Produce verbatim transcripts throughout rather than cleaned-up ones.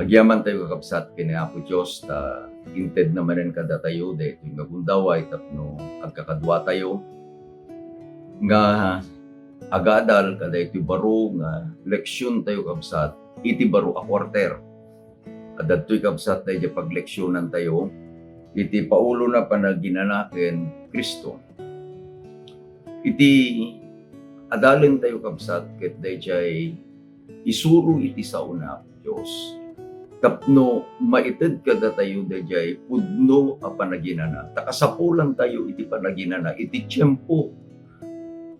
Agyaman tayo, kakabsat, ken ni Apo Dios ta intedna manen kadatayo daytoy nga gundaway tapno agkakaduatayo nga agadal kadaytoy baro nga leksion tayo, kabsat, iti baro a quarter. Adda daytoy, kabsat, daydi pagleksionan tayo iti Paulona panaginana ken Cristo. Iti adalen tayo, kabsat, ket daydiay isuro iti sao ni Apo Dios tapno maited kadatayo daydiay pudno a panaginana. Ta kasapulan tayo iti panaginana iti tiempo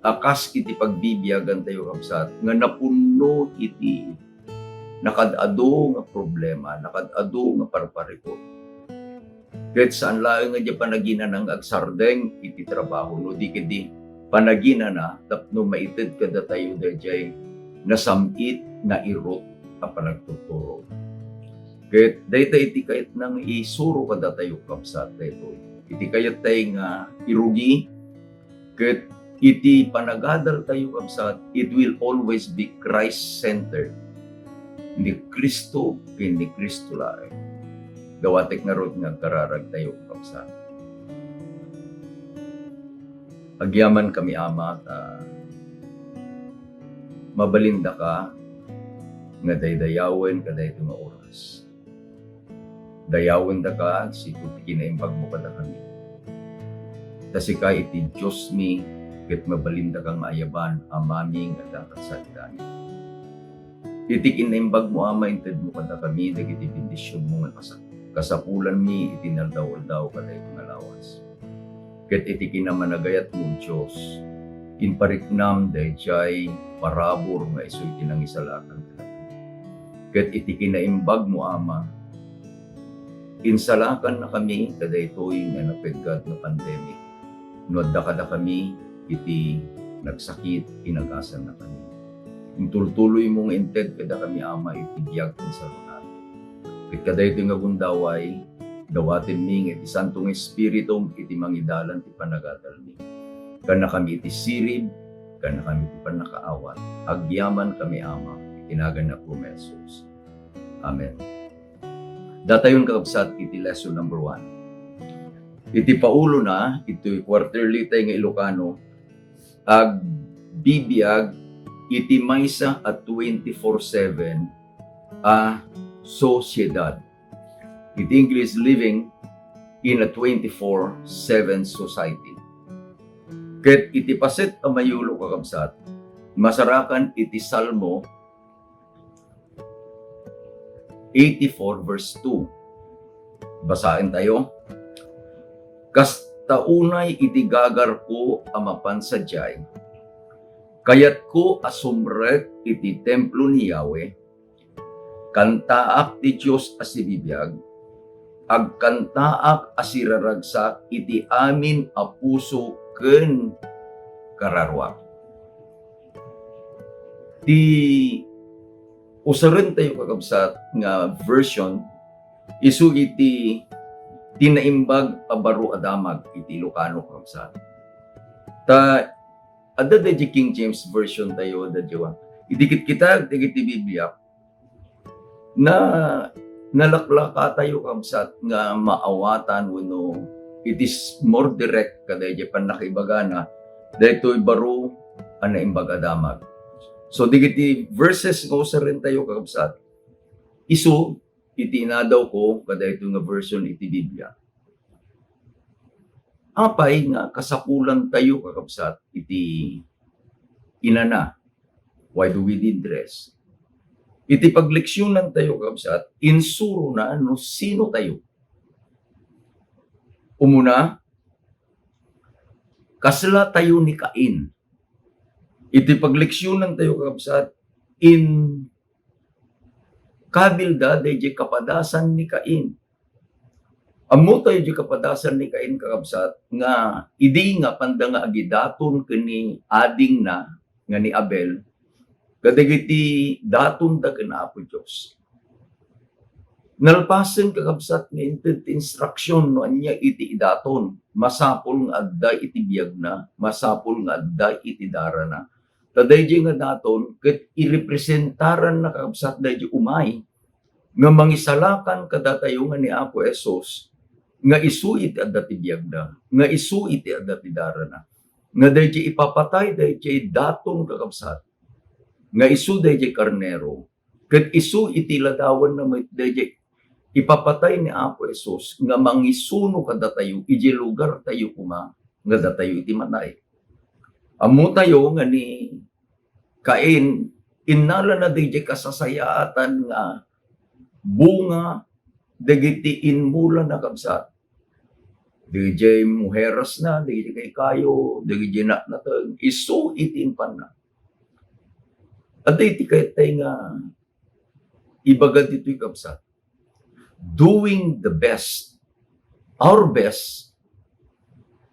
a kas iti pagbibiagan tayo, kabsat, nga napunno iti nakad-adu nga problema, nakad-adu nga parparikut. Ket saan laeng nga diay panaginana nga agsardeng iti trabaho, no di ket di panaginana tapno maited kadatayo daydiay nasam-it, nairut a panagtuturo. Ket dayta iti kayatna nga isuro kadatayo, kabsat, daytoy. Iti kayattay nga irugi, ket iti panagadal tayo, kabsat, it will always be Christ-centered. Ni Cristo ken ni Cristo laeng. Dawatek ngarud nga agkararag tayo, kabsat. Agyaman kami, Ama, ta mabalindaka nga daydayawen kadaytoy nga oras. Dayawendaka agsipud ti kinaimbagmo kadakami. Ta sika iti Diosmi, ket mabalindaka nga ayaban, Amami nga adda kadagiti. Iti kinaimbagmo, Ama, intedmo kadakami dagiti bendisionmo nga kas-, kasapulanmi iti inaldaw-aldaw kadaytoy nga lawas. Ket iti kinamanagayatmo, Dios, impariknam daydiay parabur nga isu iti nangisalakan kadakami. Ket iti kinaimbagmo, Ama, insalakannakami kadaytoy nga napeggad nga pandemic. No adda kadakami iti nagsakit, inagasannakami. Intultuloymo nga inted kadakami, Ama, iti biag ken salunato. Ket kadaytoy nga gundaway, dawatenmi nga iti Santo nga Espiritum iti mangidalan ti panagadalmi. Kannakami iti sirib, kannakami iti pannakaawat. Agyamankami, Ama, iti nagan ni Apomi a Jesus. Amen. Datayon, kakabsat, iti lesson number one. Iti Paulona, iti quarterly tayo nga Ilocano, agbibiag iti maysa a twenty-four seven a sociedad. Iti English, living in a twenty-four seven society. Ket iti paset a mayulo, kakabsat, masarakan iti Salmo eighty-four verse two. Basaen tayo. Kasta unay iti gagarko a mapan sadiay, kayatko a sumrek iti templo ni Yahweh. Kantaak ti Dios a sibibiag, agkantaak a siraragsak iti amin a puso ken kararuak. Ti usaren tayo, kakabsat, nga version, isu iti ti naimbag a baro a damag iti Ilocano, kakabsat. Ta adda daydi King James Version tayo, adda diwa. Idi kitkitag dagiti Biblia, na, nalaklaka tayo, kabsat, nga maawatan wenno it is more direct kadaydi pannakaibagana daytoy baro a naimbag a damag. So, dagiti verses nga usaren tayo, kakabsat, isu iti inadaw ko kadaytoy nga version iti Biblia. Apay nga kasapulan tayo, kakabsat, iti inana? Why do we need rest? Iti pagleksionan tayo, kakabsat, insurona no sino tayo. Umuna, kasla tayo ni Cain. Iti pagleksionan tayo, kakabsat, in kabilda daydi kapadasan ni Cain. Ammo tayo di kapadasan ni Cain, kakabsat, nga idi nga panda nga agidaton ken ni adingna nga ni Abel, kadagiti datonda ken Apo Dios. Nalpasen, kakabsat, nga inted ti instruction no ania iti idaton. Masapul nga adda iti biagna, masapul nga adda iti darana. Ta daydi nga daton ket irepresentaranna, kakabsat, daydi umay nga mangisalakan kadatayo nga ni Apo Jesus, nga isu iti adda ti biagna, nga isu iti adda ti darana, nga daydiay ipapatay daydiay daton, kakabsat, nga isu daydiay karnero, ket isu iti ladawanna met daydiay ipapatay ni Apo Jesus nga mangisuno kadatayo idiay lugartayo koma nga datayo iti matay. Ammotayo nga ni Cain, innalana daydiay kasasayaatan nga bunga dagiti inmulana, kabsat. Daydiay muherasna, daydiay kaykayo, daydiay natnateng, isu iti impanna. Adda iti kayatay nga ibaga ditoy, kabsat. Doing the best, our best,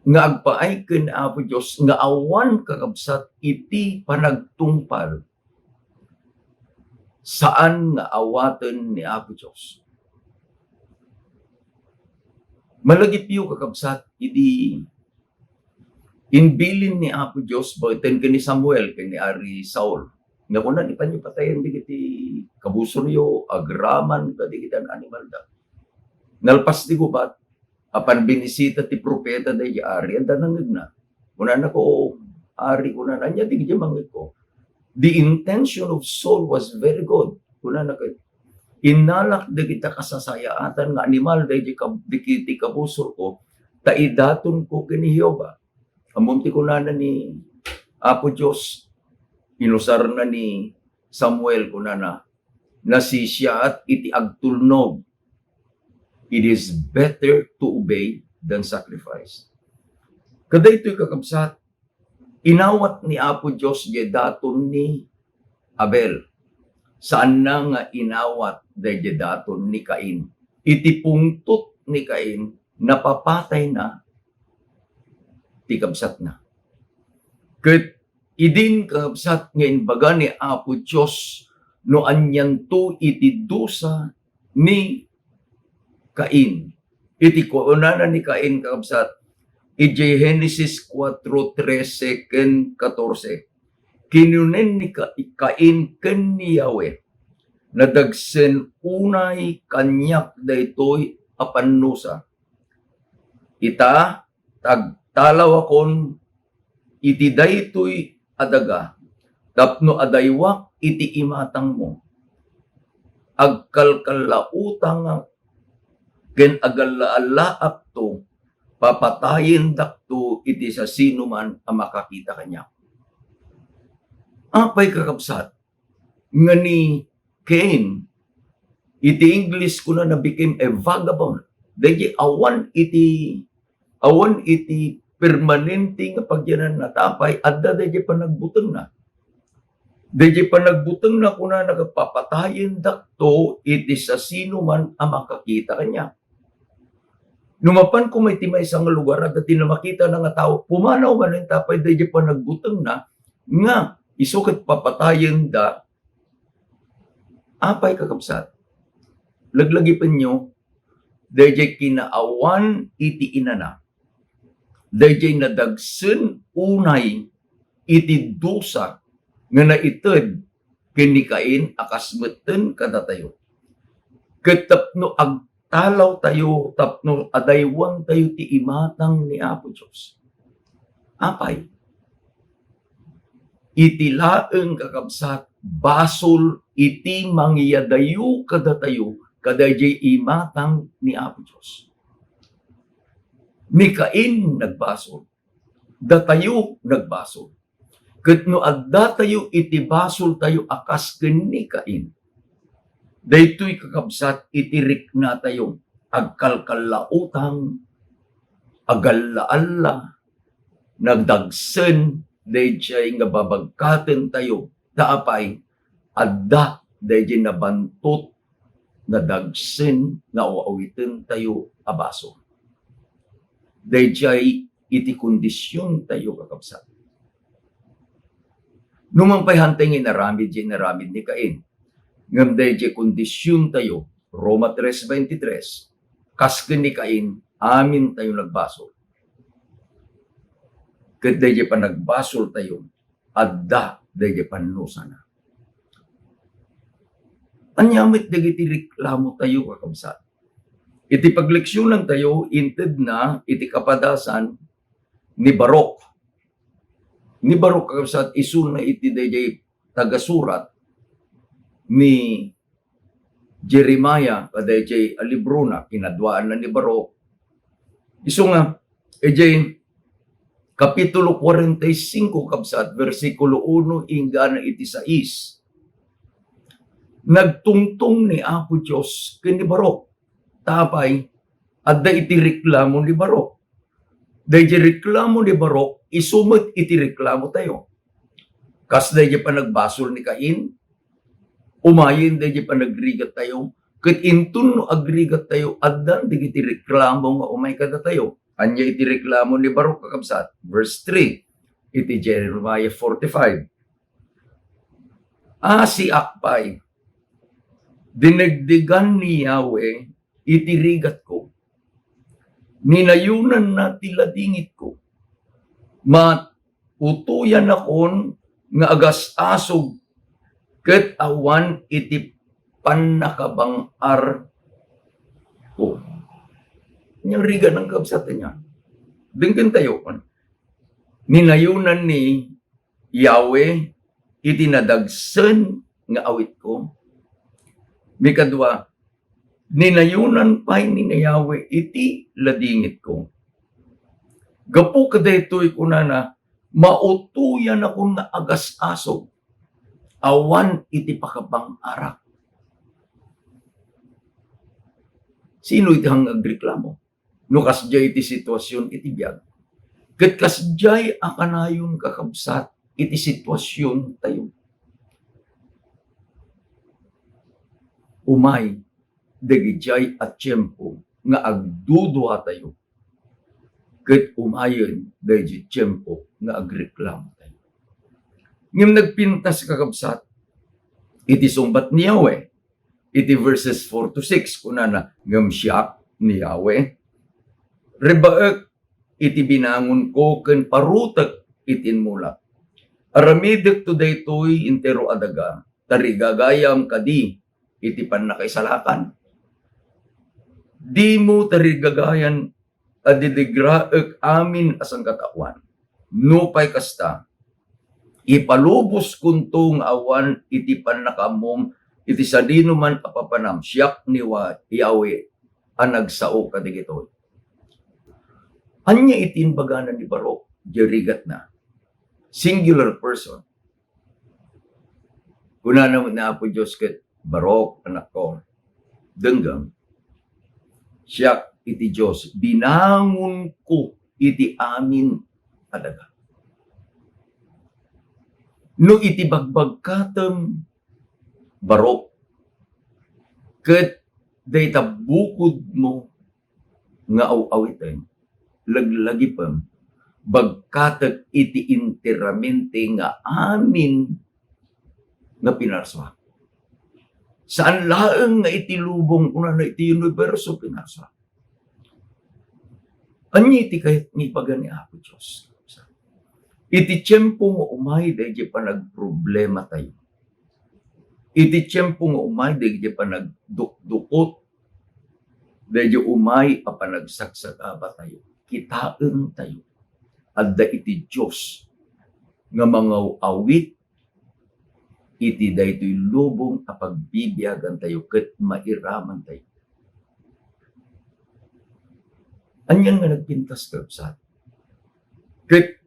nga agpaay ken Apo Dios nga awan, kakabsat, iti panagtungpal, saan nga awaten ni Apo Dios. Malagipyo, kakabsat, idi imbilin ni Apo Dios baeten ken ni Samuel ken ni Ari Saul, nga kuna, "Ipanyo patayen dagiti kabusoryo agraman kadagiti animalda." Nalpas ti gubat, apan binisita ti profeta daydiay ari, adda nangngegna. Kunana, "O ari," kunana, "ania dagiti mangngegko?" The intention of Saul was very good. Kunana ket, "Innalak dagita kasasayaatan nga animal daydiay kab-, dagiti kabusorko, ta idatonko ken ni Jehovah." Ammom ti kunana ni Apo Dios, inusarna ni Samuel, kunana, "Nasisiaat iti agtulnog. It is better to obey than sacrifice." Kadaytoy, kakabsat, inawat ni Apo Dios diay daton ni Abel. Saanna nga inawat daydiay daton ni Cain. Iti pungtot ni Cain, napapatayna ti kabsatna. Ket idin, kakabsat, nga imbaga ni Apo Dios no anianto iti dusa ni Cain. Iti kunana ni Cain, kakabsat, idiay Genesis kuatro trese ken katorse, kinunen ni Ca-, Cain ken ni Yahweh, "Nadagsen unay kaniak daytoy a pannusa. Ita, tagtalawakon iti daytoy a daga tapno adaywak iti imatangmo. Agkalkallautangak ken agallallaakto, papatayendakto iti sasinoman a makakita kaniak." Apay, kakabsat, nga ni Cain, iti English, kunana, became a vagabond. Daydiay awan iti, awan iti permanente nga pagyananna, ta apay, adda daydiay panagbutengna. Daydiay panagbutengna, kunana, "Papatayendakto iti sasinoman a makakita kaniak." No mapan koma iti maysa nga lugar, adda ti namakitana nga tao, pumanaw manen, ta apay, daydiay panagbutengna nga isu ket papatayenda. Apay, kakabsat, laglagipenyo, daydiay kinaawan iti inana, daydiay nadagsen unay iti dusa nga naited ken ni Cain a kas metten kadatayo. Ket tapno agtalawtayo, tapno adaywantayo ti imatang ni Apo Dios. Apay? Iti laeng, kakabsat, basol iti mangiyadayo kadatayo kadaydiay imatang ni Apo Dios. Ni Cain nagbasol. Datayo nagbasol. Ket no addatayo iti basoltayo a kas ken ni Cain, daytoy, kakabsat, iti riknatayo, agkalkallautang, agallaalla, nadagsen daydiay nga babagkatentayo. Ta apay, adda daydiay nabantot, nadagsen nga aw-awitentayo a basol. Daydiay iti kondisiontayo, kakabsat. No man pay hantay nga inaramid diay inaramid ni Cain, ngem daydiay kondisiontayo, Roma tres veintitrés, kas ken ni Cain, amintayo nagbasol. Ket daydiay panagbasoltayo, adda daydiay pannusana. Ania met dagiti reklamo tayo, kakabsat? Iti pagleksionan tayo, intedna iti kapadasan ni Baruch. Ni Baruch, kakabsat, isuna iti dayjay tagasurat ni Jeremiah, kadayjay a librona, kinaduaanna ni Baruch. Isu nga, ijay Kapitulo kuarenta y singko, kabsat, bersikulo uno inggana iti sais. Nagtungtong ni Apo Dios ken ni Baruch. Tapay, adda iti reklamo ni Baruch. Dayjay reklamo ni Baruch, isu met iti reklamo tayo. Kas dayjay panagbasol ni Cain, umayen dayjay panagrigat tayo, ket inton no agrigat tayo, addan dagiti reklamo nga umay kadatayo. Ania iti reklamo ni Baruch, kakabsat? Verse three, iti Jeremiah forty-five. A, siak pay, dinegdegan ni Yahweh iti rigatko. Ninayonanna ti ladingitko. Mautoyanakon nga agas-asog ket awan iti pannakabang-arko. Ania rigat, kakabsat, ania? Denggen tayo, kun ninayonan ni Yahweh iti nadagsen nga awitko. Mikadua, ninayonan pay ni Yahweh iti ladingitko. Gapu kadaytoy, kunana, mautoyanakon nga agas-asog, awan iti pakabang-arak. Sino iti nga agreklamo? No kasdiay iti situasion iti biag. Ket kasdiay a kanayon, kakabsat, iti situasion tayo. Umay dagidiay a tiempo nga agdudua tayo, ket umayen daydi tiempo nga agreklamo tayo. Ngem nagpintas, kakabsat, iti sungbat ni Yahweh. Iti verses four to six, kunana, "Ngem siak ni Yahweh, rebbaek iti binangonko ken parutek iti inmulak. Aramidekto daytoy entero a daga, tarigagayam kadi iti pannakaisalakan? Dimo tarigagayan a didigraek amin a sangkataoan. No pay kasta, ipaluboskonto nga awan iti pannakaammom iti sadinoman a papanam. Siak ni Wa-, Yahweh a nagsao kadagitoy." Ania iti imbagana ni Baruch? Diay rigatna. Singular person. Kunana met ni Apo Dios ket, "Baruch, anakko, denggem, siak iti Dios, binangonko iti amin a daga. No iti bagbagkatem, Baruch, ket dayta bukodmo nga aw-awiten, laglagipem, bagkatek iti enteramente nga amin nga pinarsuak. Saan laeng nga iti lubong, kunana, iti universo pinarsuak." Ania iti kayat nga ibaga ni Apo Dios? Iti tiempo nga umay daydi panagproblema tayo, iti tiempo nga umay daydi panagdukdukot, daydi umay a panagsagsagaba tayo, kitaen tayo, adda iti Dios nga mangaw-awit iti daytoy lubong a pagbibiagan tayo ket mairaman tayo. Anian nga nagpintas, kabsat? Ket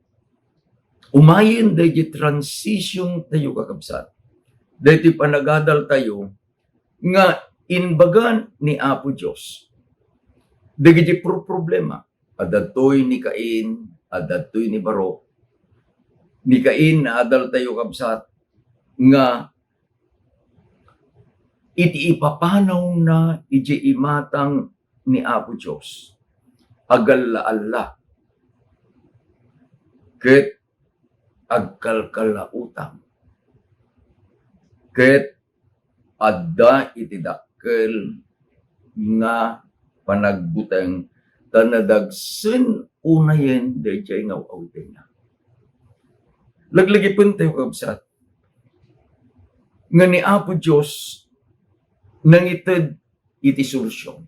umayen daydi transition tayo, kakabsat. Daytoy panagadal tayo nga inbagan ni Apo Dios. Dagiti pro-, problema, adda toy ni Cain, adda toy ni Baruch. Ni Cain, naadal tayo, kabsat, nga iti ipapanawna idiay imatang ni Apo Dios, agalla-alla ket agkalkalautang, ket adda iti dakkel nga panagbuteng ta nadagsen unayen daydiay nga aw-awitenna. Laglagipentayo, kabsat, nga ni Apo Dios nangited iti solusyon.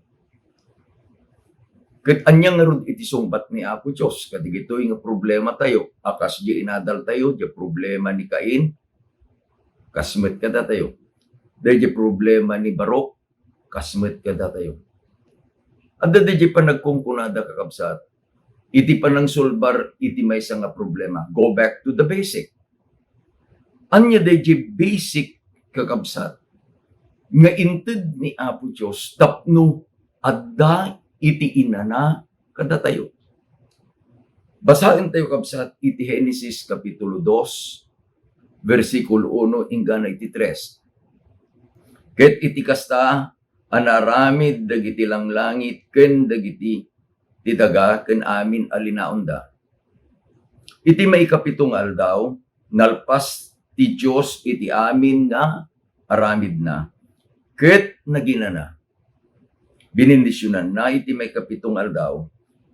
Ket ania ngarud iti sungbat ni Apo Dios kadagitoy nga problematayo a kas di inadaltayo, di problema ni Cain, kas met kadatayo. Daydi problema ni Baruch, kas met kadatayo. Adda daydi panagkunkunada, kakabsat, iti panangsolbar iti maysa nga problema. Go back to the basic. Ania daydi basic, kakabsat, nga inted ni Apo Dios tapno adda iti inana kadatayo? Basaentayo, kabsat, iti Genesis Kapitulo dos, bersikulo uno inggana iti tres. Ket iti kasta a naaramid dagiti langlangit ken dagiti ti daga ken amin a linaonda. Iti maikapito nga aldaw, nalpas ti Dios iti amin nga aramidna, ket naginana. Binindisionanna iti maikapito nga aldaw,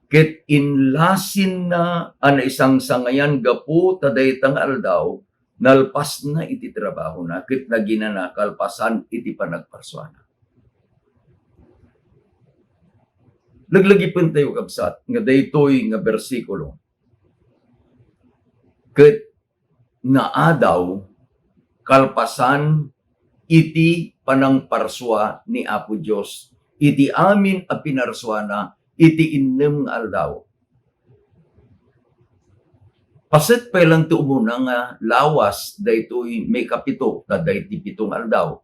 ket inlasinna a naisangsangayan gapu ta dayta nga aldaw, nalpasna iti trabahona, ket naginana kalpasan iti panagparsuana. Laglagipentayo, kabsat, nga daytoy nga bersikulo ket naadaw kalpasan iti panangparsua ni Apo Dios iti amin a pinarsuana iti innem nga aldaw. Paset pay lang ti umuna nga lawas daytoy maikapito, ta daydi pito nga aldaw.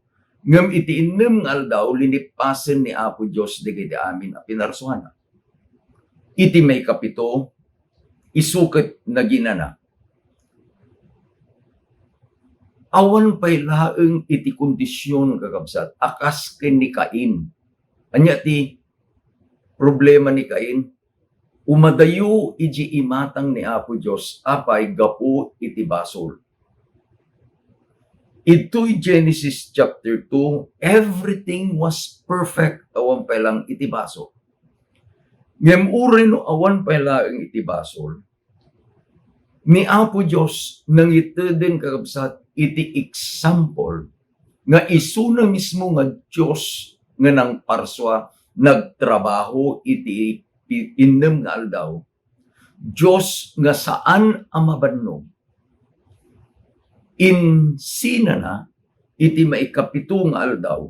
Ngem iti innem nga aldaw, linippasen ni Apo Dios dagiti amin a pinarsuana. Iti maikapito, isu ket naginana. Awan pay laeng iti kondisyon, kakabsat, a kas ken ni Cain. Ania ti problema ni Cain? Umadayo idiay imatang ni Apo Dios, apay gapu iti basol. Itoy Genesis chapter two, everything was perfect, awan pay lang iti basol. Ngem uray no awan pay laeng iti basol, ni Apo Dios nangiteden, kakabsat, iti example nga isuna mismo nga Dios nga nangparsua, nagtrabaho iti pi-, innem nga aldaw. Dios nga saan a mabannog. Insinana iti maikapito nga aldaw,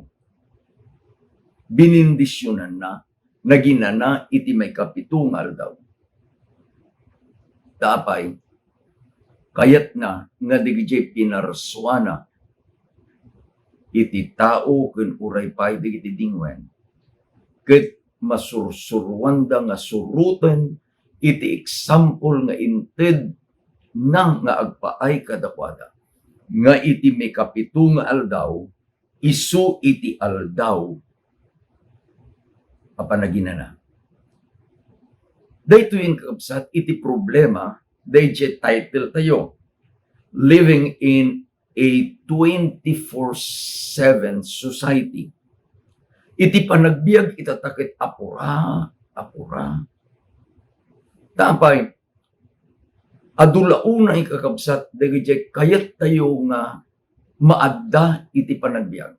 binindisionanna, naginana iti maikapito nga aldaw. Ta apay, kayatna nga dagiti pinarsuana iti tao ken uray pay dagiti dingwen, ket masursuroanda nga suroten iti example nga intedna nga agpaay kadakuada, nga iti maikapito nga aldaw, isu iti aldaw a panaginana. Daytoyen, kakabsat, iti problema daydiay title tayo, Living in a twenty-four seven Society. Iti panagbiag ita, ta ket apura, apura. Ta apay, adu la unay, kakabsat, dagiti kayat tayo nga maadda iti panagbiag.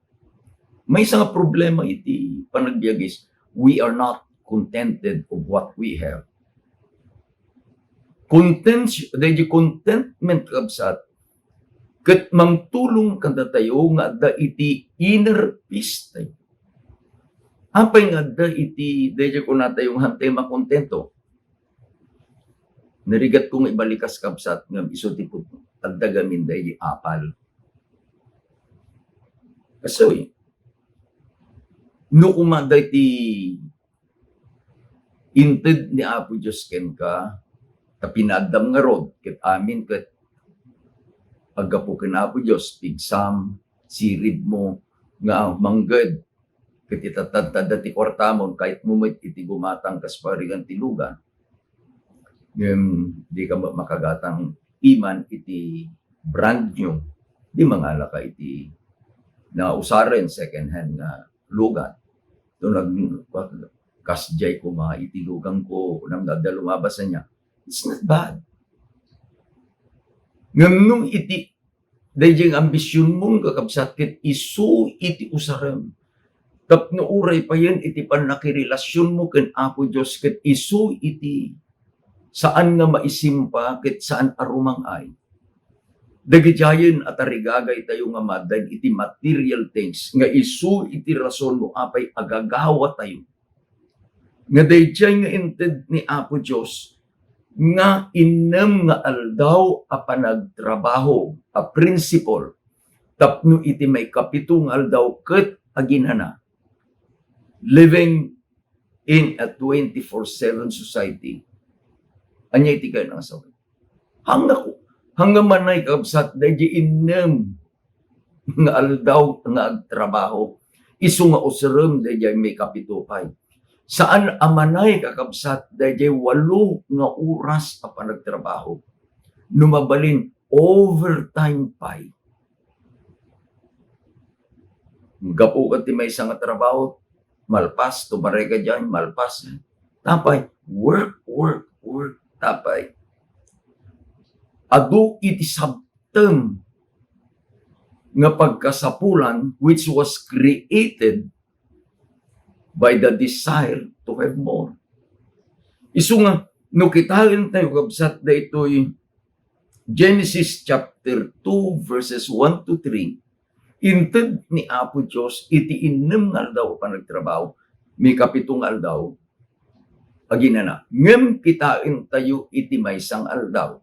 Maysa nga problema iti panagbiag is we are not contented of what we have. Content, daydi contentment, kabsat, ket mangtulong kadatayo nga adda iti inner peace tayo. Apay nga adda iti, daydi kunatayo nga hantay makontento? Narigatko nga ibalikas, kabsat, ngem isu ti pudno. Adda gamin daydi apal. Kastoy, no koma daydi inted ni Apo Dios kenka, ta pinaaddam ngarud, ket amin ket aggapu ken Apo Dios, pigsam, siribmo nga mangged, ket itatadtadda ti kuartamon, kayatmo met iti gumatang kas parigan ti lugan. Ngem dika ma-, makagatang iman iti brand new, di mangalaka iti nausaren, second hand nga lugan. No nag-, kasdiay koma iti luganko, kunam, adda lumabas ania. It's not bad. Ngem no iti daydiay nga ambisionmo, kakabsat, ket isu iti usarem, Tapno uray payen iti pannakirelasionmo ken Apo Dios ket isu iti saan nga maisimpa ket saan a rumang-ay. Dagidiayen a tarigagaytayo nga maaddaan iti material things nga isu iti rason no apay agagawatayo. Nga daydiay nga inted ni Apo Dios nga innem nga aldaw a panagtrabaho, a principle, tapno iti maikapito nga aldaw ket aginana. Living in a twenty-four seven society. Ania iti kayat nga sawen? Hangna ko, hangna manay kabsat, daydi innem nga aldaw nga agtrabaho. Isu nga userem daydi maikapito pay. Saan a manay kakabsat, daydi walo nga oras a panagtrabaho. No mabalin, overtime pay. Gapu ket ti maysa nga trabaho, malpas, tumaray ka diay, malpas. Tapay, work, work, work, tapay. Adu iti sabtem nga pagkasapulan which was created by the desire to have more. Isu nga, no kitaentayo, kabsat, daytoy Genesis chapter two, verses one to three, inted ni Apo Dios iti innem nga aldaw a panagtrabaho, maikapito nga aldaw, aginana. Ngem kitaentayo iti maysa nga aldaw.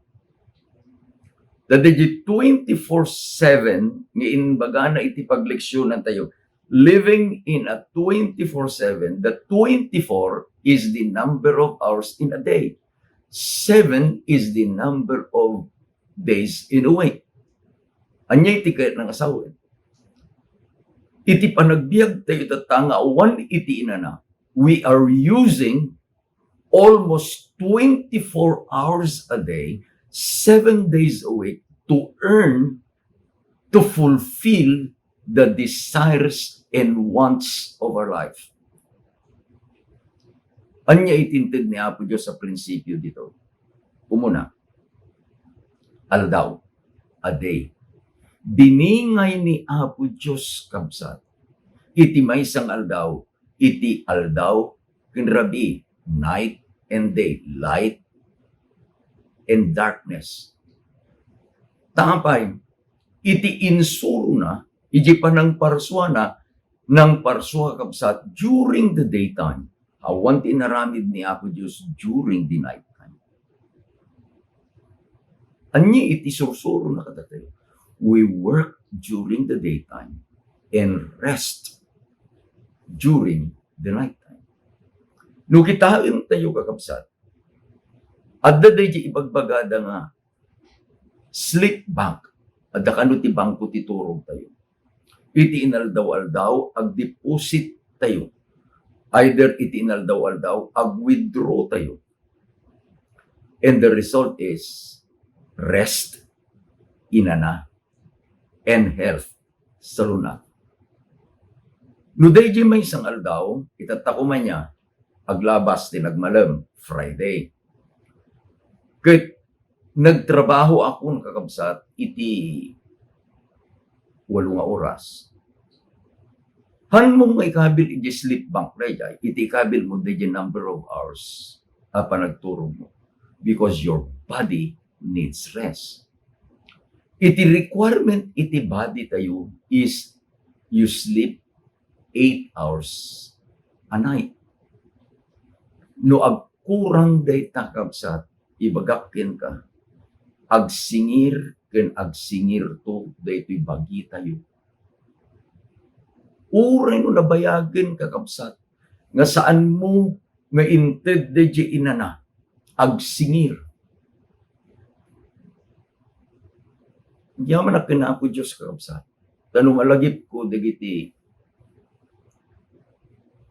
Daydi twenty-four seven nga imbagana iti pagleksionantayo, living in a twenty-four seven, the twenty-four is the number of hours in a day. Seven is the number of days in a week. Ania iti kayat nga sawen? Iti panagbiagtayo tatta nga awan iti inana, we are using almost twenty-four hours a day, seven days a week to earn, to fulfill the desires and wants of our life. Ania iti inted ni Apo Dios a prinsipio dito? Umuna, aldaw, a day. Diningay ni Apo Dios, kabsat, iti maysa nga aldaw, iti aldaw ken rabii, night and day, light and darkness. Tapay, iti insurona, iti panangparsuana, nangparsua, kabsat, during the daytime. Awan ti inaramid ni Apo Dios during the night time. Ania iti sursurona kadatayo? We work during the daytime and rest during the night time. No kitaentayo, kakabsat, adda daydi ibagbagada nga sleep bank. Adda kano ti bangko ti turogtayo. Iti inaldaw-aldaw, agdeposit tayo. Either iti inaldaw-aldaw, ag-withdraw tayo. And the result is rest, inana, and health, saluna. No daydi maysa nga aldaw, itatta koma nia, aglabas ti nagmalem, Friday. Ket nagtrabaho akon, kakabsat, iti walo nga oras. Hanmo nga ikabil iti sleep bank daydiay, iti ikabil mo daydiay number of hours a panagturog mo. Because your body needs rest. Iti requirement iti body tayo is you sleep eight hours a night. No agkurang dayta, kabsat, ibagak kenka, agsingir ken agsingirto daytoy bagitayo. Uray no nabayagen, kakabsat, nga saanmo nga inted daydiay inana, agsingir. Agyamanak ken Apo Dios, kakabsat. Ta no malagipko dagiti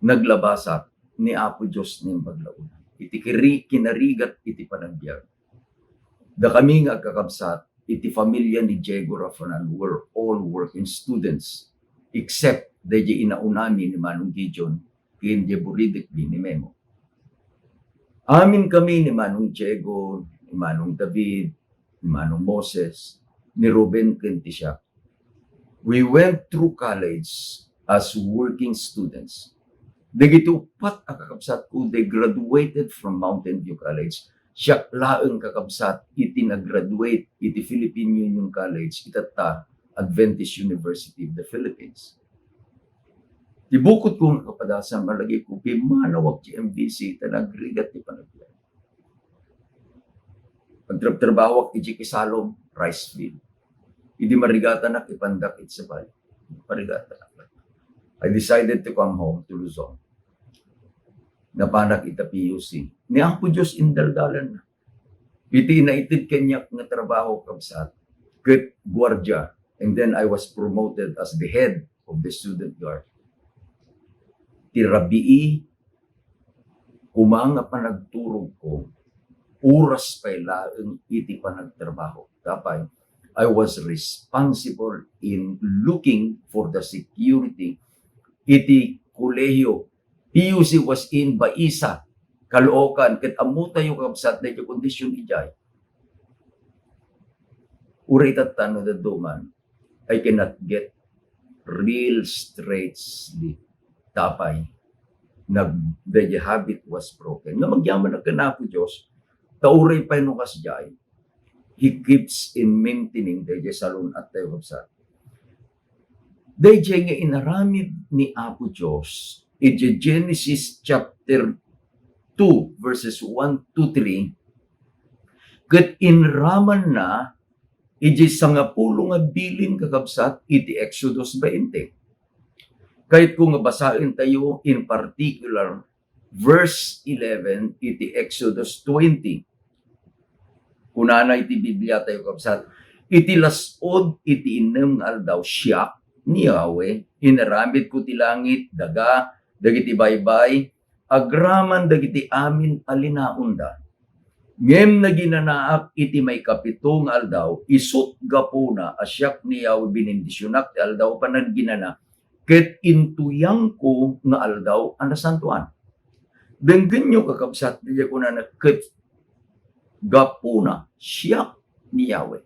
naglabasak, ni Apo Dios ni imbag la unay. Iti kiri-, kinarigat iti panagbiag. Dakami nga agkakabsat, iti familia ni Diego Rafanan were all working students, except daydiay inaunami ni Manong Gideon, ken diay buridekmi ni Memo. Aminkami ni Manong Diego, ni Manong David, ni Manong Moses, ni Ruben, ken ti siak. We went through college as working students. Dagiti uppat a kakabsatko, they graduated from Mountain View College. Siak laeng, kakabsat, iti nag-graduate iti Philippine Union College, itatta Adventist University of the Philippines. Ti bukod ko nga kapadasan, malagipko, pimmanawak ti M V C, ta nagrigat ti panagbiag. Agtrabtrabahok iti kisalom, rice field. Idi marigatanak, ipandak iti sabali. Marigatanak. I decided to come home to Luzon. Napanak ita P U C. Ni Apo Dios indaldalanna. Iti naited kaniak nga trabaho, kabsat, ket guardia. And then I was promoted as the head of the student guard. Ti rabii koma nga panagturogko, oras pay laeng iti panagtrabaho. Apay, I was responsible in looking for the security iti kolehiyo. P U C was in Baisa, Caloocan, ket ammotayo, kabsat, daytoy kondisyon idiay. Uray tatta no dadduma, I cannot get real straight sleep. Apay, nag-, the habit was broken. Nga agyaman ken Apo Dios, ta uray pay no kasdiay, He keeps in maintaining daydiay salun-attayo, kabsat. Daydiay nga inaramid ni Apo Dios iti Genesis chapter two, verses one to three, ket inramanna iti sangapulo nga bilin, kakabsat, iti Exodus twenty. Kayatko nga basaentayo in particular verse eleven iti Exodus twenty. Kunana iti Bibliatayo, kabsat, "Iti las-ud iti innem nga aldaw, siak, ni Yahweh, inaramidko ti langit, daga, dagiti baybay, agraman dagiti amin a linaonda. Ngem naginanaak iti maikapito nga aldaw, isut' gapuna a siak ni Yahweh, binindisionak ti aldaw a panagginana, ket intuyangko nga aldaw a nasantoan." Denggenyo, kakabsat, daydiay kunana, "Ket gapuna, siak ni Yahweh."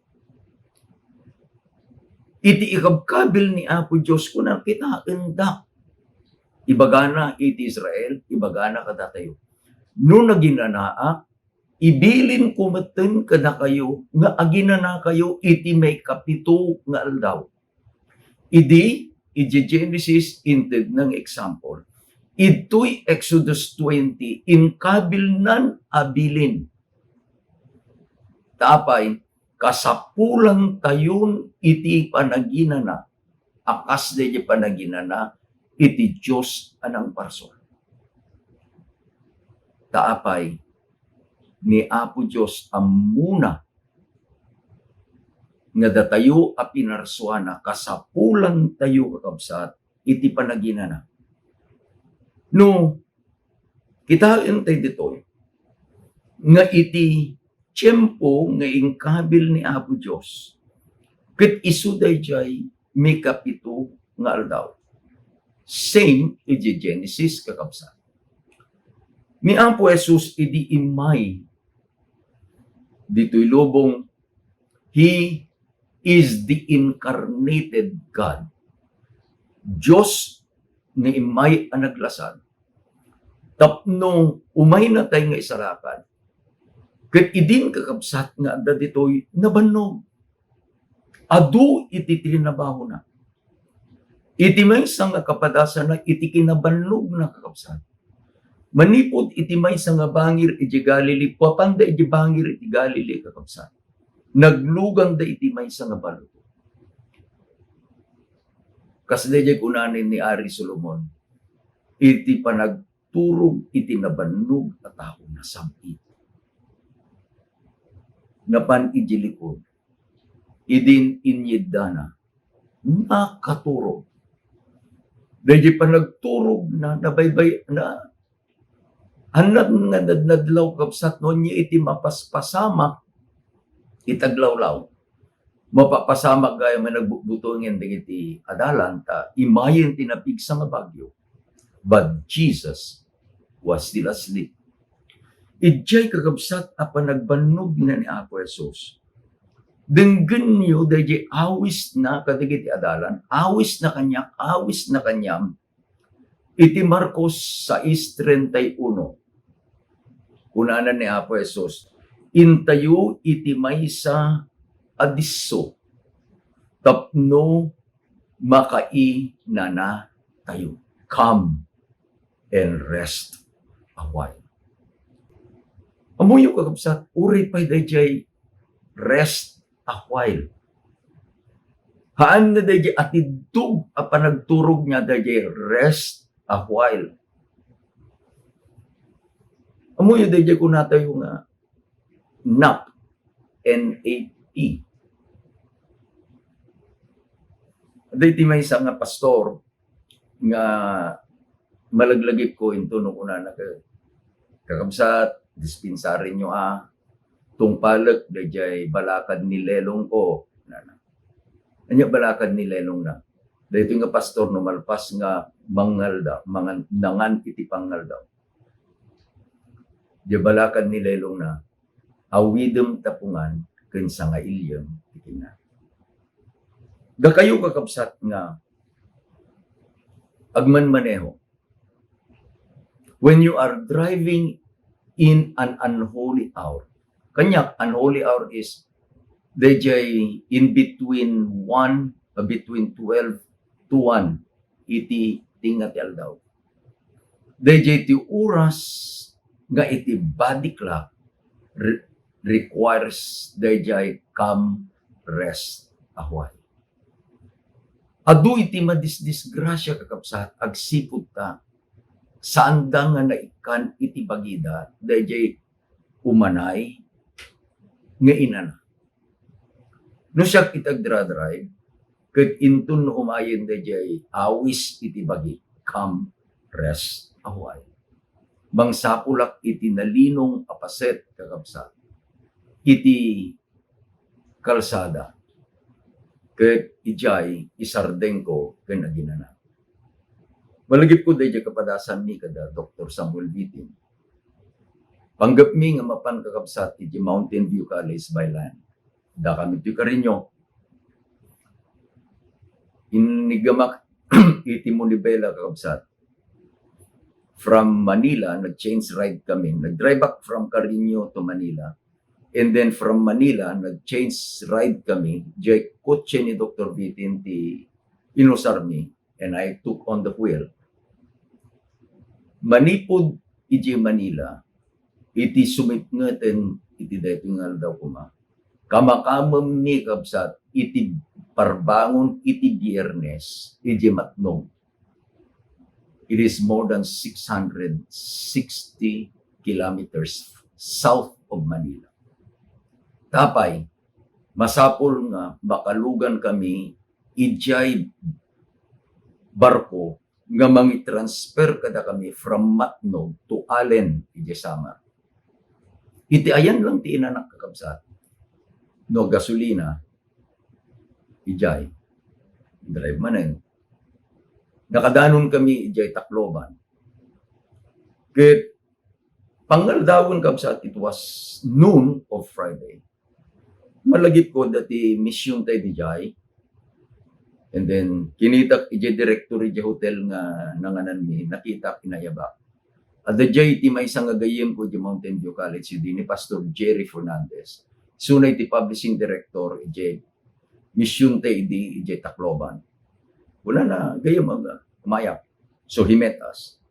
Iti ikabkabil ni Apo Dios, kuna, "Kitaendak." Ibagana iti Israel, ibagana kadatayo, "No naginanaak, ibilinko metten kadakayo nga aginanakayo iti maikapito nga aldaw." Idi, iti Genesis, intedna nga example. Idtoy Exodus twenty, inkabilnan a bilin. Ta apay, kasapulantayon iti panaginana, a kas daydiay panaginana iti Dios a nangparsua. Ta apay, ni Apo Dios ammona nga datayo a pinarsuana, kasapulantayo, kakabsat, iti panaginana. No, kitaentayo ditoy nga iti tiempo nga inkabil ni Apo Dios, ket isu daydiay maikapito nga aldaw. Same iti Genesis, kakabsat. Ni Apo Jesus idi immay ditoy lubong, He is the incarnated God. Dios nga immay a naglasag. Tapno umaynatay nga isalakan. Ket idin, kakabsat, nga adda ditoy, nabannog. Adu iti trinabahona. Iti maysa nga kapadasanna, iti kinabannogna, kakabsat. Manipud iti maysa nga bangir iti Galilee, papanda iti bangir iti Galilee, kakabsat. Naglugangda iti maysa nga balud. Kas daydiay kunana ni Ari Solomon, iti panagturog iti nabannog a tao, nasam-it. Napan iti likod, idin inyiddana, nakaturog. Daydiay panagturogna, nabaybay-, na, Annad nga nadnadlaw, kabsat, no ania iti mapaspasamak iti aglawlaw. Mapapasamak gayam nga nagbutbutongen dagiti adalan ta immayen ti napigsa nga bagyo. But Jesus was still asleep. Idiay, kakabsat, a panagbannogna ni Apo Jesus, Denggenyo daydiay awisna kadagiti adalan, awisna kaniak, awisna kaniam. Iti Marcos sais treinta y uno, kunana ni Apo Jesus, "Intayo iti maysa a disso tapno makainanatayo." Come and rest a while. Ammoyo, kakabsat, uray pay daydiay rest a while. Haan na daydiay atiddog a panagturogna daydiay rest a while. Ammoyo daydiay kunatayo nga nap, N A P. Daytoy maysa nga pastor nga malaglagipko intono kunana, "Kakabsat, dispensarinyo a, tungpalek daydiay balakad ni lelongko," kunana. Ania balakad ni lelongna? Daytoy nga pastor no malpas nga mangaldaw, mangan-, nangan iti pangaldaw. Diay balakad ni lelongna, "Awidem tapungan ken sangailiem ti kinna." Dakayo, kakabsat, nga agmanmaneho, when you are driving in an unholy hour, kaniak, unholy hour is daydiay in between one, uh, between twelve to one iti tengnga ti aldaw. Daydiay ti oras nga iti body clock re-, requires daydiay come rest a while. Adu iti madisdisgrasia, kakabsat, agsipud ta saanda nga naikkan iti bagida daydiay umanay nga inana. No siak iti agdra-drive, ket inton no umayen daydiay awis iti bagi, come rest a while. Mangsapulak iti nalinong a paset, kakabsat, iti kalsada, ket idiay isardengko ken aginana. Malagipko daydiay kapadasanmi kada Doktor Samuel Vitin. Panggepmi nga mapan, kakabsat, iti Mountain View College by land. Dakami ti Carino. Iniggamak iti Monibela, kakabsat. From Manila, nag-change ride kami. Nag-drive back from Carino to Manila. And then from Manila, nag-change ride kami. Diay kotse ni Doktor Vitin ti inusarmi. And I took on the wheel. Manipud idiay Manila, iti sumipngeten iti daytoy nga aldaw koma, kamakamemmi, kabsat, iti parbangon iti Biyernes, idiay Matnog. It is more than six hundred sixty kilometers south of Manila. Tapay, masapul nga makalugan kami idiay barko nga mangitransfer kadakami from Matnog to Allen, idiay Samar. Iti ayan lang ti inanak, kakabsat, no gasolina, idiay, drive manen. Nakadanon kami idiay Tacloban. Ket pangaldawen, kabsat, it was noon of Friday. Malagipko daytoy mission tayo idiay. And then, kinitak idiay director idiay hotel nga nangananmi, nakitak, inayabak. Adda idiay ti maysa nga gayyemko idiay Mountain View College, idi ni Pastor Jerry Fernandez. Isuna iti publishing director idiay mission tayo idi, idiay Tacloban. Kunana, gayyem nga, umayap. So he met us.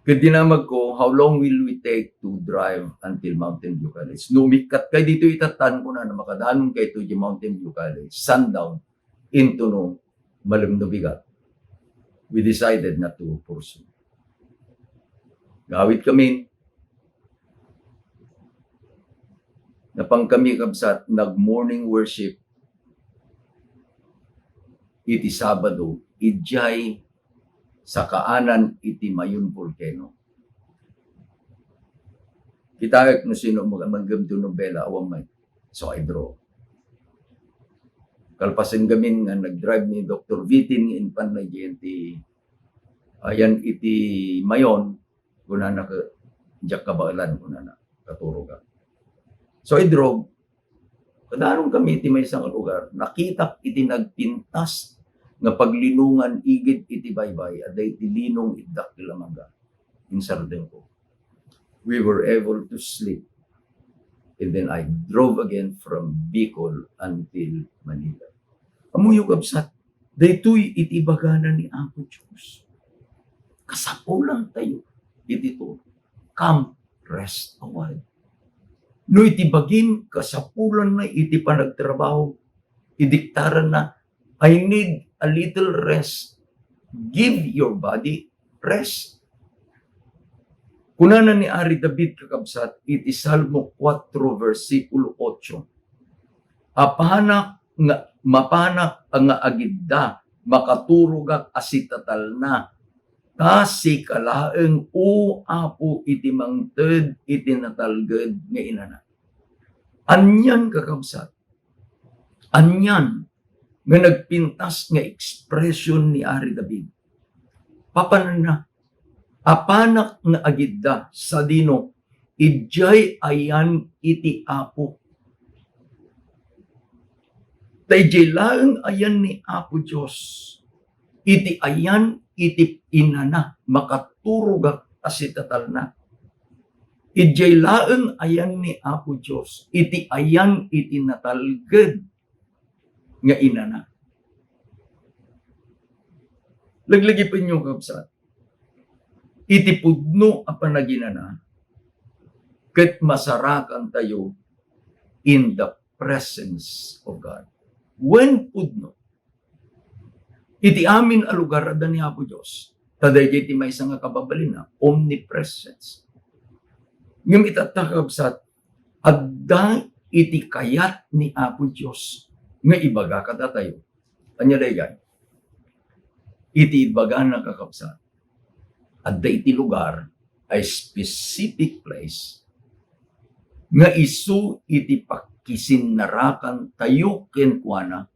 Ket dinamagko, "How long will we take to drive until Mountain View College?" No umikkat kay dito itatan, kunana, makadanon kay to di Mountain View College, sundown, into no, malem no bigat. We decided not to pursue. Gawid kami. Napan kami, kabsat, nag-morning worship iti Sabado, idiay sakaanan iti Mayon Volcano. Kitaek no sino mag-, manggem ti nobela, awan met. So, I drove. Kalpasen gamin nga nag-drive ni Doktor Vitin nga impanna idiay ti, ayan iti Mayon, kunana, "Diak kabaelan," kunana, "katurogan." So, I drove. Kadanonkami iti maysa nga lugar, nakitak iti nagpintas nga paglinongan igid iti baybay, adda iti linong iti dakkel a mangga. Insardengko. We were able to sleep. And then I drove again from Bicol until Manila. Ammoyo, kabsat, daytoy iti ibagana ni Apo Dios. Kasapulantayo iti turo. Come, rest a while. No iti bagim, kasapulanna iti panagtrabaho, idiktaranna, "I need a little rest." Give your body rest. Kunana ni Ari David, kakabsat, iti Salmo kuatro, bersikulo otso, "Apanak nga, mapanak nga agidda, makaturogak a sitatalna, ta sika laeng, O Apo, iti mangted iti natalged nga inana." Anian, kakabsat, anian nga nagpintas nga ekspresyon ni Ari David. Papananna, "Apanak nga agidda, sadino, idiay ayan iti Apo." Ta idiay laeng ayan ni Apo Dios, iti ayan iti inana, makaturogak a sitatalna. Idiay laeng ayan ni Apo Dios, iti ayan iti natalged nga inana. Laglagipenyo, kabsat, iti pudno a panaginana, ket masarakantayo in the presence of God. When pudno? Iti amin a lugar, adda ni Apo Dios. Ta daydiay ti maysa nga kababalinna, omnipresence. Ngem itatta, kabsat, adda iti kayat ni Apo Dios nga ibaga kadatayo. Ania daydiay? Iti ibagana, kakabsat, adda iti lugar, a specific place, nga isu iti pakisinnarakantayo kenkuana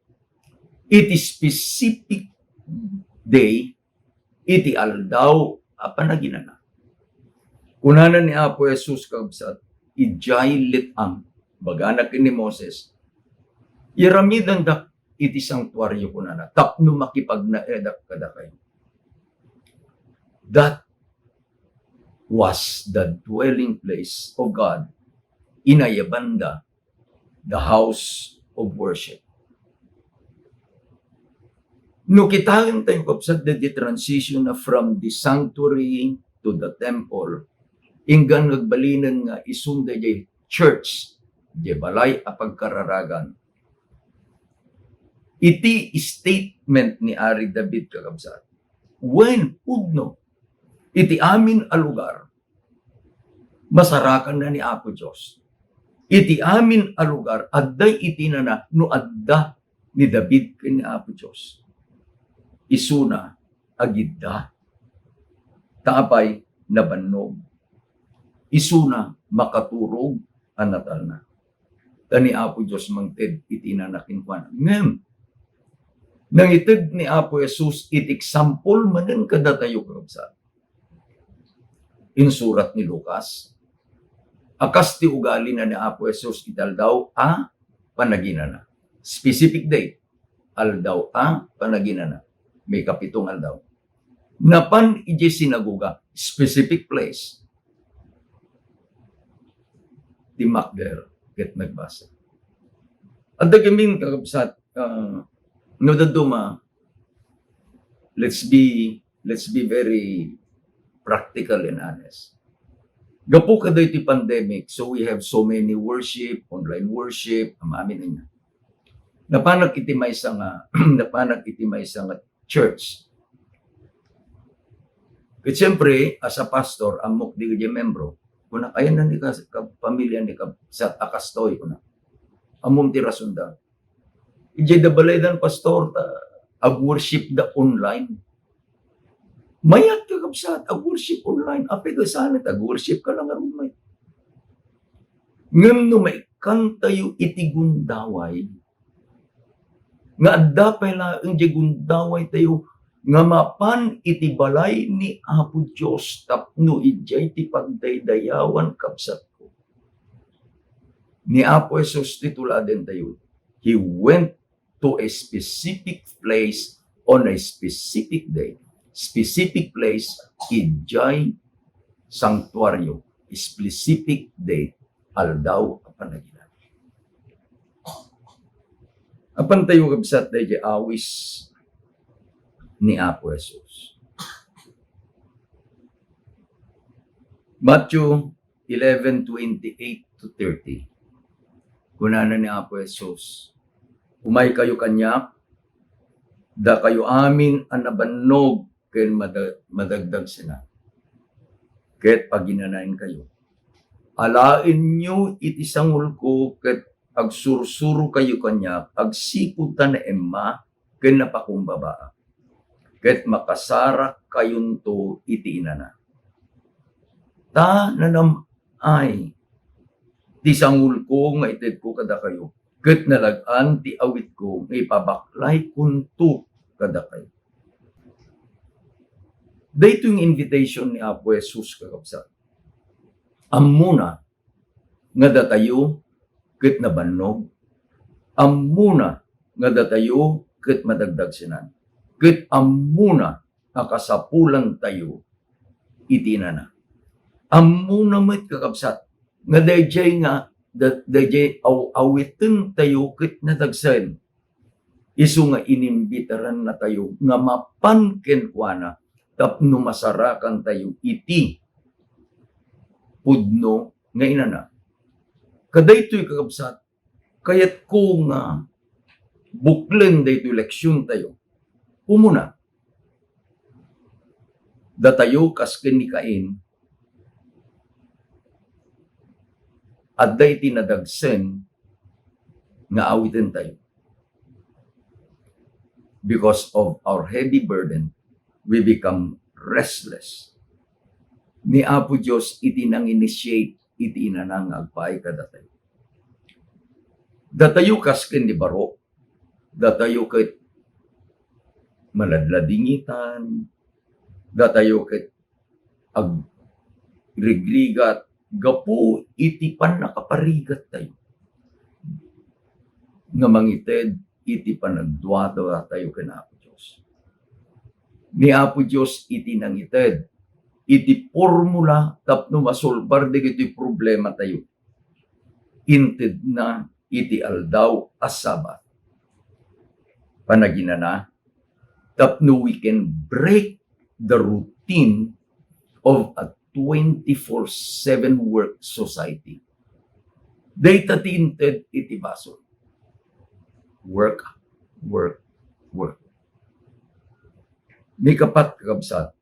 iti specific day, iti aldaw a panaginana. Kunana ni Apo Jesus, kabsat, idiay let-am, ibagana ken ni Moses, "Yaramidendak iti santuario," kunana, "tapno makipagnaedak kadakayo." That was the dwelling place of God. Inayabanda the house of worship. No kitaentayo, kabsat, the, the transition na from the sanctuary to the temple, inggan nagbalinen nga isu daydiay church, diay balay a pagkararagan. Iti statement ni Ari David, kakabsat, when pudno iti amin a lugar, masarakanna ni Apo Dios. Iti amin a lugar, adda iti inana no adda ni David ken ni Apo Dios. Isuna agidda. Ta apay? Nabannog. Isuna makaturog a natalna. Ta ni Apo Dios mangted iti inana kenkuana. Ngem, nangited ni Apo Jesus iti example manen kadatayo, kakabsat. Insurat ni Lucas a kas ti ugalina ni Apo Jesus iti aldaw a panaginana. Specific date, aldaw a panaginana. May kapito nga aldaw. Napan idiay sinagoga, specific place. Timmakder ket nagbasa. Adda gamin, kakabsat, ah, no dadduma, let's be, let's be very practical and honest. Gapu kadaytoy pandemic, so we have so many worship, online worship, amin-amin ania. Napanak iti maysa nga, napanak iti maysa nga church. Ket siyempre, as a pastor, ammok dagiti membro, kuna, "Ayanna ni kas-, ka-, pamilya ni kabsat a kastoy," kuna. "Ammom ti rasonda. Idiay da balaydan, pastor, ta ag-worship da online." Mayat, kakabsat, ag-worship online. Apay, kasano ta ag-worship ka lang ngarud, may? Ngem no maikkantayo iti gundaway, nga adda pay laeng diay gundawaytayo nga mapan iti balay ni Apo Dios tapno idiay ti pagdaydayawan, kabsatko. Ni Apo Jesus ti tuladentayo. He went to a specific place on a specific day. Specific place, idiay sanctuario. Specific day, aldaw a panaginana. Apantayo, kabsat, daydiay awis ni Apo Jesus. Matthew eleven twenty-eight to thirty. Kunana ni Apo Jesus, "Umaykayo kaniak, dakayo amin a nabannog ken mada-, madagdagsenan, ket paginanaenkayo. Alaenyo iti sangulko ket agsursurokayo kaniak agsipud ta naemma ken napakumbabaa, ket makasarakkayonto iti inana. Ta nanam-ay ti sangulko nga itedko kadakayo, ket nalag-an ti awitko nga ipabaklaykonto kadakayo." Daytoy nga invitation ni Apo Jesus, kakabsat. Ammona nga datayo ket nabannog. Ammona nga datayo ket madagdagsenan. Ket ammona a kasapulantayo iti inana. Ammona met, kakabsat, nga daydiay nga, da-, daydiay aw-awitentayo ket nadagsen. Isu nga inimbitarannatayo nga mapan kenkuana tapno masarakantayo iti pudno nga inana. Kadaytoy, kakabsat, kayatko nga buklen daytoy leksiontayo. Umuna, datayo kas ken ni Cain, adda iti nadagsen nga awitentayo. Because of our heavy burden, we become restless. Ni Apo Dios iti nang-initiate iti inana nga agpaay kadatayo. Datayo kas ken ni Baruch, datayo ket maladladingitan, datayo ket agrigrigat gapu iti pannakaparigattayo nga mangited iti panagduaduatayo ken Apo Dios. Ni Apo Dios iti nangited iti formula tapno masolbar dagitoy problematayo. Intedna iti aldaw a Sabbath. Panaginana, tapno we can break the routine of a twenty-four seven work society. Dayta ti inted iti basol. Work, work, work. Maikapat, kakabsat,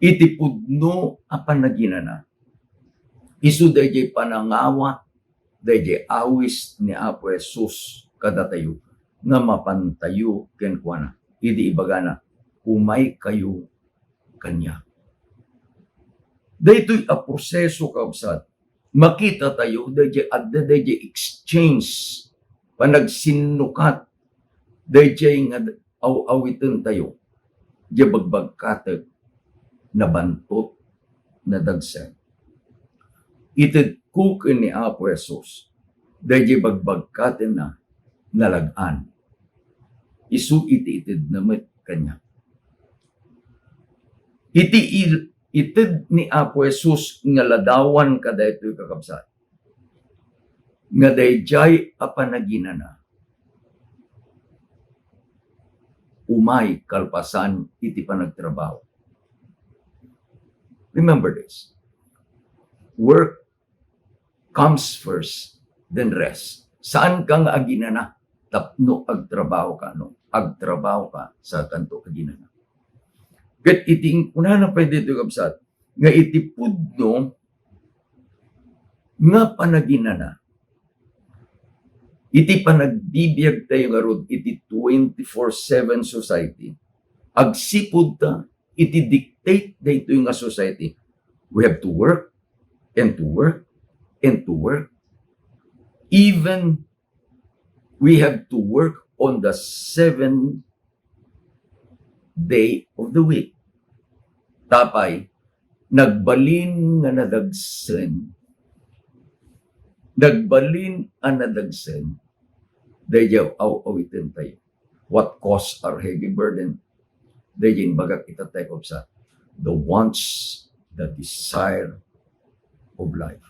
iti pudno a panaginana, isu daydiay panangawat, daydiay awis ni Apo Jesus kadatayo nga mapantayo kenkuana idi ibagana, "Umaykayo kaniak." Daytoy a proseso, kabsat, makitatayo daydiay adda daydiay exchange, panagsinnukat, daydiay nga aw-awitentayo, diay bagbagkatek, nabantot, nadagsen. Itedko ken ni Apo Jesus, daydiay bagbagkatenna, nalag-an. Isu iti itedna met kaniak. Iti il-, ited ni Apo Jesus nga ladawan kadaytoy, kakabsat, nga daydiay a panaginana, umay kalpasan iti panagtrabaho. Remember this. Work comes first, then rest. Saan ka nga aginana tapno agtrabaho ka, no? Agtrabaho ka, saan ka aginana. Ket iti inkunana pay ditoy, kabsat, nga iti pudno nga panaginana, iti panagbibiagtayo ngarud iti twenty-four seven society, agsipud ta iti dictate daytoy nga society, we have to work and to work and to work. Even we have to work on the seventh day of the week. Tapay, nagbalin nga nadagsen, Nagbalin a nadagsen daydi aw-awiten tayo. What cause our heavy burden? Daydi imbagak ita tayo, kabsat, the wants, the desire of life.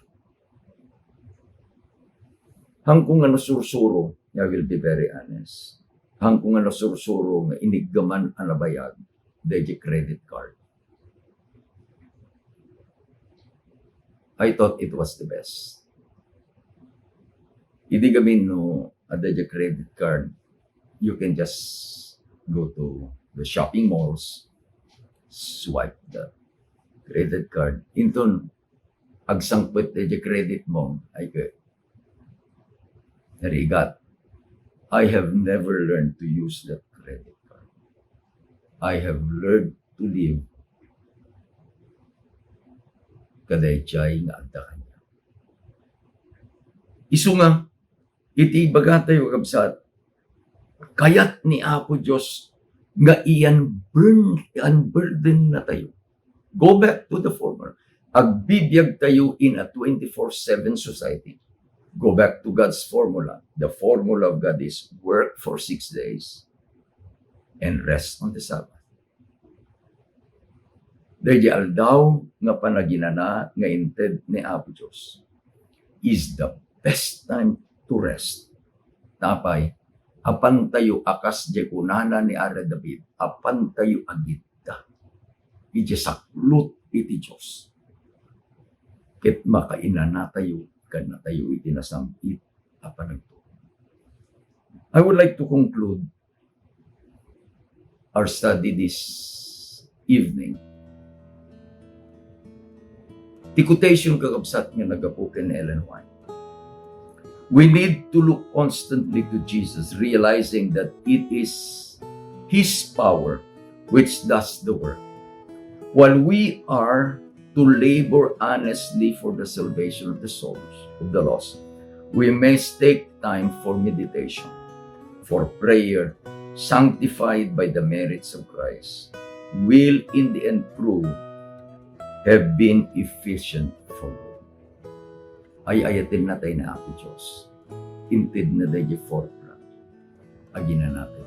Hangko nga nasursuro, I will be very honest. Hangko nga nasursuro nga iniggaman a nabayag daydi credit card. I thought it was the best. Idi gamin no, adda daydi credit card, you can just go to the shopping malls, swipe the credit card. Inton agsangpet daydi credit mo, ay ke, narigat. I have never learned to use that credit card. I have learned to live kadaydiay nga adda kaniak. Isu nga, iti ibagatayo, kabsat, kayat ni Apo Dios nga i-unburn-, i-unburden natayo. Go back to the formula. Agbibiag tayo in a twenty-four seven society. Go back to God's formula. The formula of God is work for six days and rest on the Sabbath. Daydi aldaw nga panaginana nga inted ni Apo Dios is the best time to rest. Tapay, apantayo a kas di kunana ni Ari David, apantayo a gidda iti saklut iti Dios. Ket makainanatayo, kannatayo iti nasam-it a panagtulog. I would like to conclude our study this evening. Ti quotation, kakabsat, nga naggapu ken Ellen White. We need to look constantly to Jesus, realizing that it is His power which does the work. While we are to labor earnestly for the salvation of the souls of the lost, we must take time for meditation, for prayer, sanctified by the merits of Christ, will in the end prove have been efficient for God. Ay-ayatenna tayo ni Apo Dios. Intedna daydi formula a ginanatayo.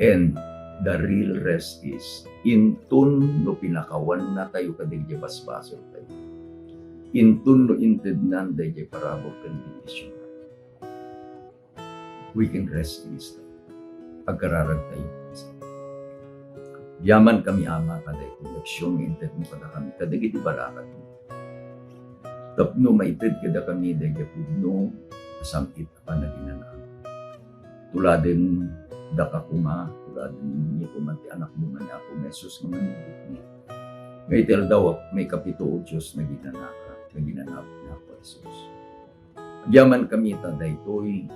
And the real rest is, inton no pinakawanna tayo kadagiti basbasol tayo. Inton no intednan daydi parabur ken bendision, we can rest in His love. Agkararag tayo. Agyaman kami, Ama, kadaytoy leksion nga intedmo kadakami, kadagiti barakatmo. Tapno maited kadakami daydi pudno a sam-it a panaginana. Tuladen daka koma, tuladen ni koma ti Anakmo nga ni Apo Jesus nga manibutni. Nga iti aldaw a maikapito, O Dios, naginanaka, naginanaka ni Apo Jesus. Agyaman kami ta daytoy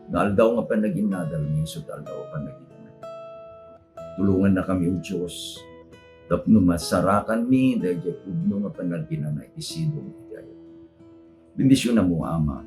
nga aldaw nga panaginadal, nga isu ti aldaw a panaginana. Tulongannakami, O Dios, tapno masarakanmi daydi pudno nga panaginana iti sidong iti ayat. Bendisionanmo, Ama,